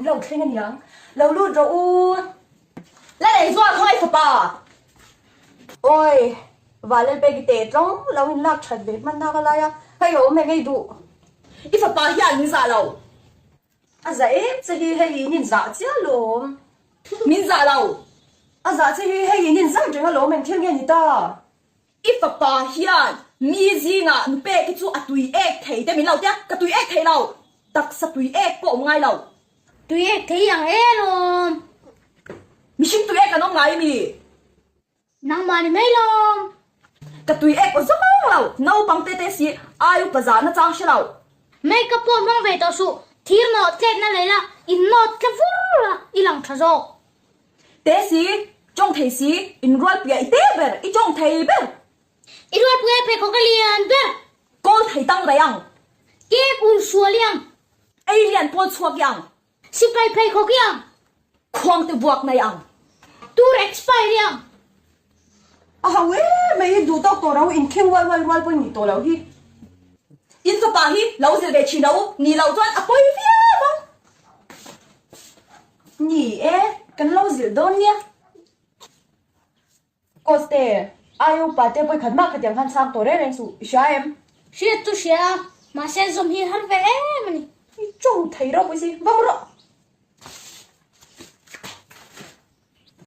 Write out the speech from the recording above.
An lo thleng aniang. Lo lut rawh u. La nei zual khawngaih fapa. Awi, Valelpeki teh tlawng lo in lak that ve hman nak a lai a, hei a awm eng ei duh. I fapa hian min zah lo. A zah em che hi hei in in zah chiah lawm. Min zah lo. A zah che hi hei in in zah reng alawm eng thil nge ni ta. I fapa hian mi zingah nu pek hi chu a tui ek thei te min lo tia, ka tui ek thei lo. Taksa tui ek pawh awm ngai lo. Tui ek thei ang e lawm. Mihring tui ek an awm ngai mi? Nangmah ni mai lawm. Ka tui ek aw zawng lo, naupang te te si ai upa zahna chang hre lo. Makeup pawh hmang ve tawh suh, thir nawh tletna lei la, in nawt tla vur a, i lang tha zawk. Te si, tawng thei si, in rualpuia i te ber, i tawng thei ber. I rualpuia i pheikhawk a lian ber. Kawl thei tang daih ang. Cake ur sual i ang. Ei lian pawl chhuak i ang. Sipai pheikhawk i ang. Khuang te vuak nei ang. Tour expire i ang. A ho em mai i duh tawk tawh ro inkhing ual ual rual pawh i nih tawh loh hi. In fapa hi lo zil ve thin ro nih loh chuan a pawi viau ang. Ni e, kan lo zilh dawn nia. Coste, ai upa te vawikhat mah khatiang khan chhang tawh reng reng suh, i hria em? Hriat chu hria a, mahse zawm hi har ve em a ni. I tawng thei ropui si, va mu rawh.